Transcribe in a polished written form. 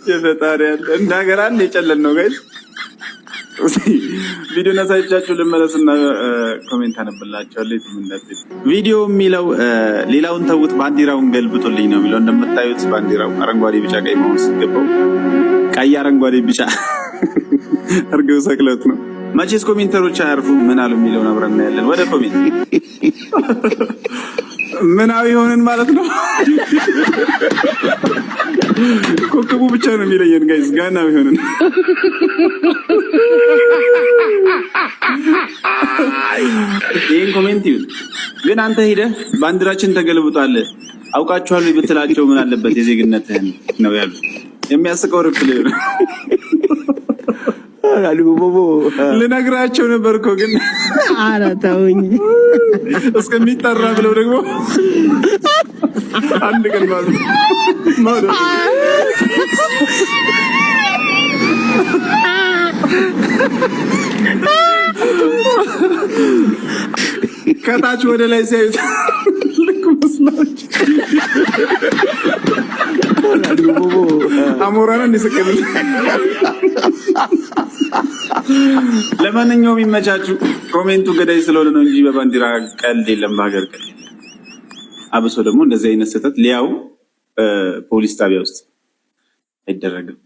የፈጣሪ ያለ እንደ ሀገር አንድ የጨለን ነው guys። ቪዲዮ አሳይቻችሁ ልመለስና comment አነብላችኋለሁ። የትም እንዳትሄዱ። ቪዲዮ የሚለው ሌላውን ተውት፣ ባንዲራውን ገልብጡልኝ ነው የሚለው። እንደምታዩት ባንዲራው አረንጓዴ፣ ቢጫ፣ ቀይ መሆን ሲገባው ቀይ፣ አረንጓዴ፣ ቢጫ አድርገው ሰቅለት ነው። መቼስ commenter ኦች አያርፉም። ምን አሉ የሚለውን አብረን እናያለን። ወደ comment። ምናዊ ሆንን ማለት ነው። ኮከቡ ብቻ ነው የሚለየን guys። ጋናዊ ሆንን። ይህን comment ይሁን ግን አንተ ሂደህ ባንዲራችን ተገልብጧል አውቃችኋል ብትላቸው ምን አለበት? የዜግነትህን ነው ያሉት። የሚያስቀው reply ነው። ልነግራቸው ነበር እኮ ግን ኧረ ተውኝ። እስከሚጠራ ብለው ደግሞ አንድ ቀን ማለት ነው። ከታች ወደ ላይ ሲያዩት ልክ መስላችሁ አሞራ ነው እንዲስቅብል። ለማንኛውም ይመቻችሁ። Comment ኡ ገዳይ ስለሆነ ነው እንጂ በባንዲራ ቀልድ የለም፣ በሀገር ቀልድ የለም። አብሶ ደግሞ እንደዚህ አይነት ስህተት ሊያው ፖሊስ ጣቢያ ውስጥ አይደረግም።